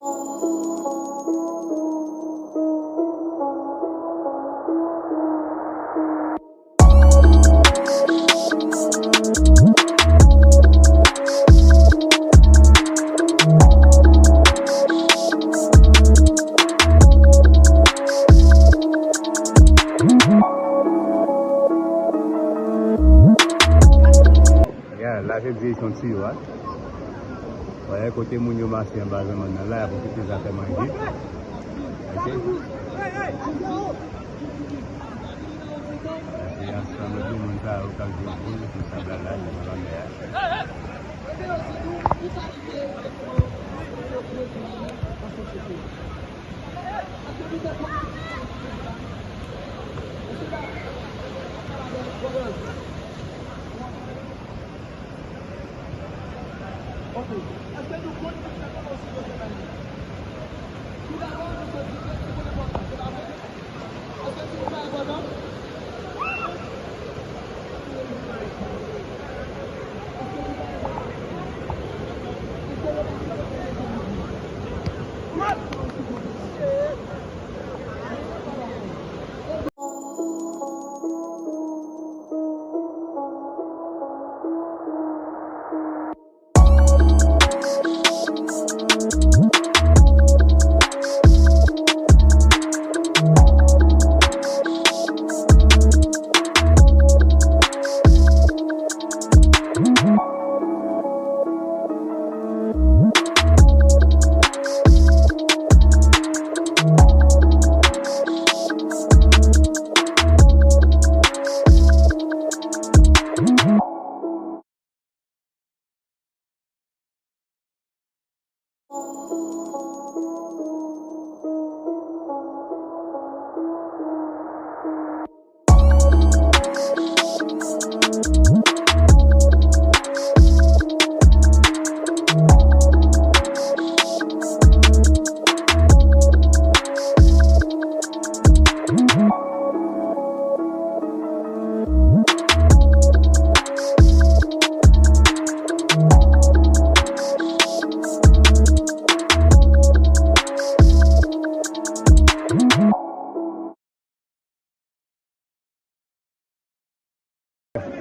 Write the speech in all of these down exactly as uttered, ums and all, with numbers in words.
Ya, la se direksyon tiyo a. Wè, kote moun yo mache anba zanmann nan la, y ap okite zafè manje. Ok? Se ansanm de moun sa yo k ap jwe boul sou sab la, la, sou lanmè a.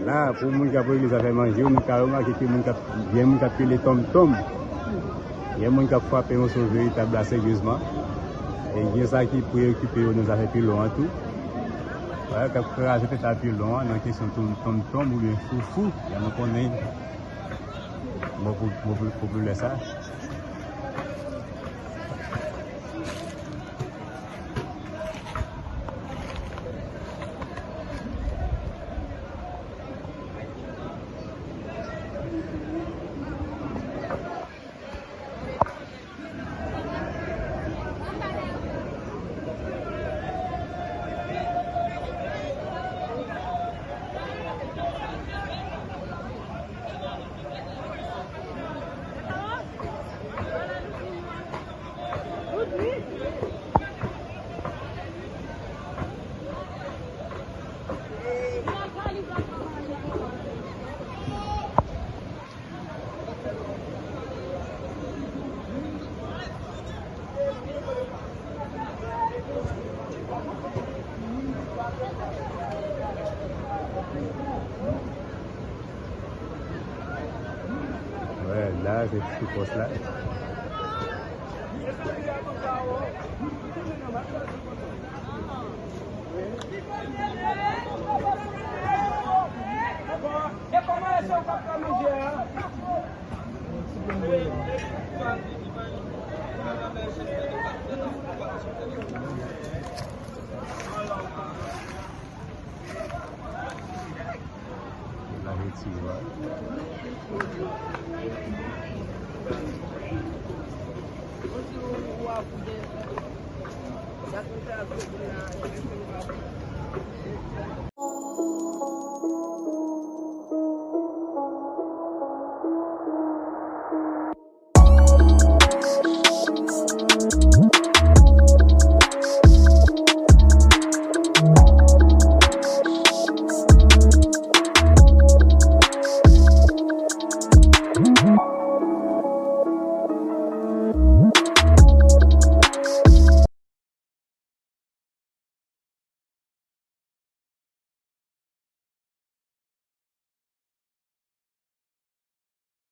La, pou moun k ap regle zafè manje yo, nou ka remake ke moun k ap, gen moun k ap pile tonmtonm. Gen moun k ap frape moso veritab la seryezman. E gen sa ki preyokipe yo nan zafè pilon an tou. Wè, k ap kraze tèt a pilon an nan kesyon tonm, tonmtonm oubyen foufou. Jan nou konnen, bon, pou, pou, pou, pou lè sa. Wè, la, se sou pòs la.